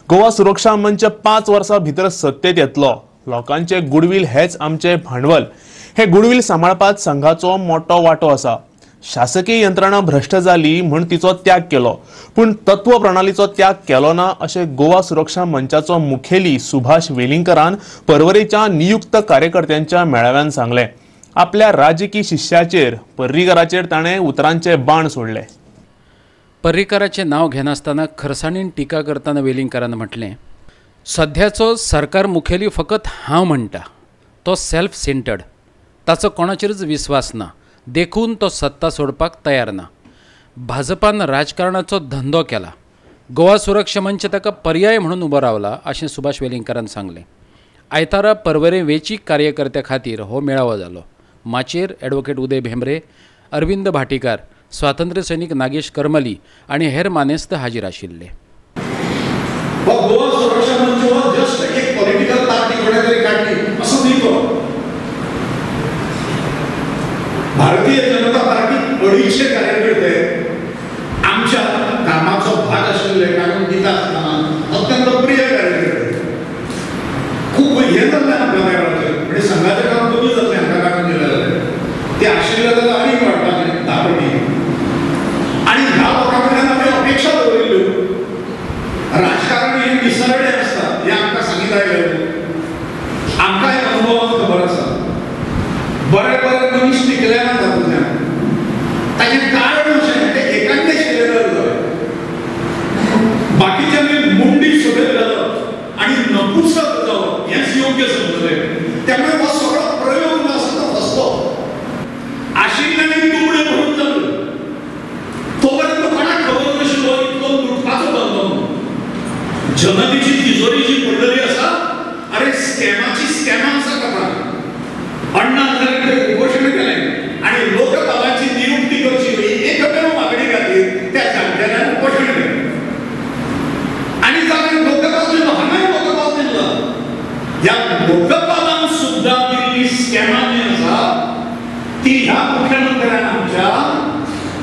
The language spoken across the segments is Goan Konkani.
गोवा सुरक्षा मंच 5 वर्सां भितर सत्तेत येतलो। लोकांचे गुडवील हेच आमचे भांडवल। हे गुडवील सांबाळपाक संघाचो मोठो वांटो आसा। शासकीय यंत्रणा भ्रष्ट जाली म्हूण तिचो त्याग केलो, पूण तत्व प्रणालीचो त्याग केलो ना अशें गोवा सुरक्षा मंचाचो मुखेली सुभाष वेलिंगकरान पर्वरेच्या नियुक्त कार्यकर्त्यांच्या मेळाव्यान सांगलें। आपल्या राजकीय शिष्याचेर पर्रीकराचेर ताणें उतरांचे बाण सोडले। पर्रीकराचें नांव घेनासतना खरसाणीन टिका करतना वेलिंगकरान म्हटलें, सध्याचो सरकार मुखेली फकत हांव म्हणटा, तो सेल्फ सेंटर्ड, ताचो कोणाचेरच विस्वास ना, देखून तो सत्ता सोडपाक तयार ना। भाजपान राजकारणाचो धंदो केला, गोवा सुरक्षा मंच ताका पर्याय म्हणून उबो रावला अशें सुभाष वेलिंगकरान सांगलें। आयतारा पर्वरे वेंचीक कार्यकर्त्या खातीर हो मेळावो जालो। माचयेर ॲडव्होकेट उदय भेंब्रे, अरविंद भाटीकार, स्वातंत्र्य सैनिक नागेश करमली आनी हेर मानेस्त हाजीर आशिल्ले। गोवा सुरक्षा मंच हो जस्ट एक पॉलिटिकल पार्टी कोणा तरी काडली असो न्ही तो। भारतीय जनता पार्टी 250 कार्यकर्ते आमच्या कामाचो भाग आशिल्ले काडून दिता आसतना अत्यंत प्रिय कार्यकर्ते खूब हें जाल्लें आमकां त्या वेळाचेर, म्हणजे संघाचें काम कमी जातलें हांकां काडून दिलें जाल्यार ते आशिल्ले जाल्यार आनीक वाडपाचें 10 पटी। आनी ह्या लोकां कडल्यान आमी अपेक्षा दवरिल्ल्यो। राजकारण हें निसरडें आसता हें आमकां सांगीत आयलें, आमकां हे अनुभवान खबर आसा। बरे बरे मनीस टिकले ना तातूंतल्यान, ताचें कारण अशें ते एकांते शिलेदार जाले, बाकीच्यांनी मुंडी सकयल घालप आनी नपुसक जावप हेंच योग्य समजलें। त्यामुळे हो सगळो प्रयोग जो आसा तो फसलो। आशिल्ल्यांनी तुबडे भरून जाले, तोपर्यंत कोणाक खबर नाशिल्लो इतलो लुटपाचो धंदो। जनतेची तिजोरी जी पडलेली आसा, अरे स्कॅमाची स्कॅमां आसा ताका। अण्णा हजारे उपोशण केलें आनी लोकपालाची नियुक्ती करची ही एकमेव मागणी खातीर त्या जाणटेल्यान उपोशण केलें आनी ताणें लोकपाल दिलो, हांगाय लोकपाल दिलो। ह्या लोकपालान सुद्दां दिल्ली स्कॅमां जी आसा ती ह्या मुख्यमंत्र्यान आमच्या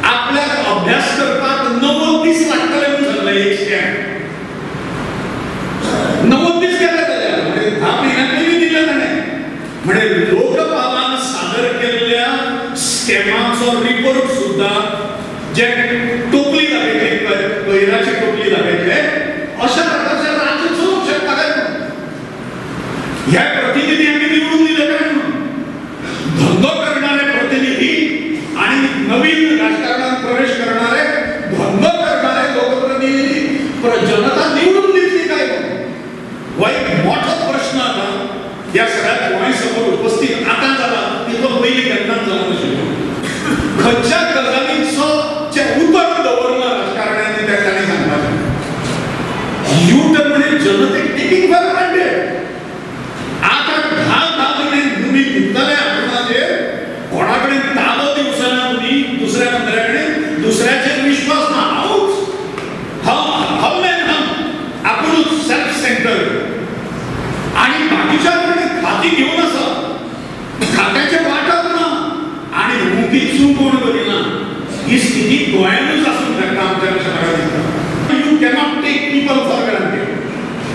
आपल्याक अभ्यास करपाक 90 दीस लागतले म्हणून सांगलें। एक स्कॅम 90 दीस केले जाल्यार म्हणजे 10 म्हयन्यां पयलीं दिलें ताणें। म्हणजे लोकपालान सादर केल्ल्या स्कॅमाचो रिपोर्ट सुद्दां जे टोपली दाखयतली, कोयराची टोपली दाखयतले, अशा प्रकारचे राज्य चलोवंक शकता काय? ह्या प्रतिनिधी आमी निवडून दिले काय म्हणून? धंदो करणारे प्रतिनिधी आणि नवीन राजकारणात प्रवेश करणारे धंदो करणारे लोकप्रतिनिधी जनता निवडून दितली काय? हो एक मोठो प्रश्न आता ह्या सगळ्या गोंय समोर उपस्थित आतां जाला, तितलो पयलीं केन्नाच जावंक नाशिल्लो। खंयच्या गजालींचो जें उतर दवरलां राजकारण्यांनी तें तांणी सांगपाचें। यू टर्न म्हणजे जनतेक टेकींग फॉर ग्रांटेड। आतां 10 10 म्हयने तुमी न्हिदतले आपणाचेर, कोणा कडेन ताबो दिवचो ना तुमी, दुसऱ्या मंत्र्या कडेन दुसऱ्याचेर विश्वास ना। हांवूच हांव मॅन हांव आपुणूच सेल्फ सेंटर्ड आनी बाकीच्या कडेन खाती घेवन आसा, खात्याचें वांटप ना आनी मुठी चूक कोण करिना। ही स्थिती गोंयांतूच आसूंक शकता आमच्या अशें म्हाका दिसता। You cannot take people for granted,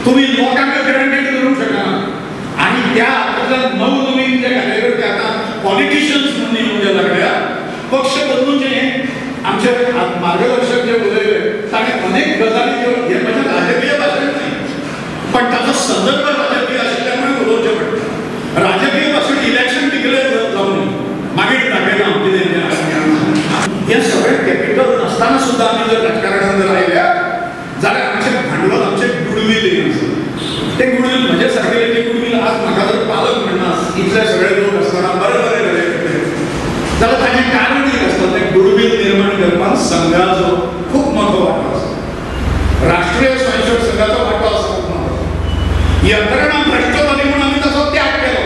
तुमी लोकांक ग्रांटेड करूंक शकना। आनी त्या हातूंतल्यान नवनवीन जे कार्यकर्ते आतां पॉलिटिशियन्स म्हणून येवन जे लागल्या, पक्ष बदलून जे आमचे मार्गदर्शक जे उलयले ताणें अनेक गजाली ज्यो हें म्हजें राजकीय भाशण न्हय, पण ताचो संदर्भ राजकीय आशिल्ल्यामुळे उलोवचें पडटा। राजकीय भाशण इलेक्शन डिक्लेअर जावन मागीर दाखयता हांव कितें हें सगळें कॅपिटल नासतना सुद्दां आमी जर राजकारणान जर आयल्या जाल्यार आमचें भांडवल, आमचें गुडवील हें आसा तें गुडवील म्हजे सारकेले जें गुडवील आज म्हाका जर पालक म्हणना इतले सगळे लोक आसतना बरे बरे कार्यकर्ते जाल्यार ताचें कारण एक आसता, तें गुडवील निर्माण करपाक संघाचो खूब मोठो वांटो आसा, राष्ट्रीय स्वयंसेवक संघाचो वांटो आसा खूब मोठो। यंत्रणा भ्रष्ट जाली म्हणून आमी ताचो त्याग केलो,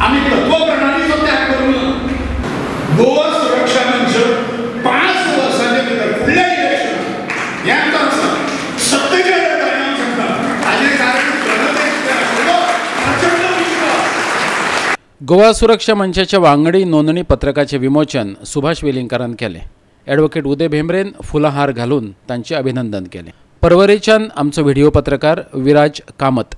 आमी तत्व प्रणालीचो त्याग करूंक ना। गोवा सुरक्षा मंच 5 वर्सांचे भितर फुडल्या इलेक्शनाक हें आमकां आसा सत्तेचेर हांव सांगता, ताचें कारण जनतेक आशिल्लो प्रचंड विश्वास। गोवा सुरक्षा मंचाच्या वांगडी नोंदणी पत्रकाचे विमोचन सुभाष वेलिंगकारान केलें। ॲडव्होकेट उदय भेंब्रेन फुलाहार घालून तांचे अभिनंदन केलें। परवरेच्यान आमचो व्हिडिओ पत्रकार विराज कामत.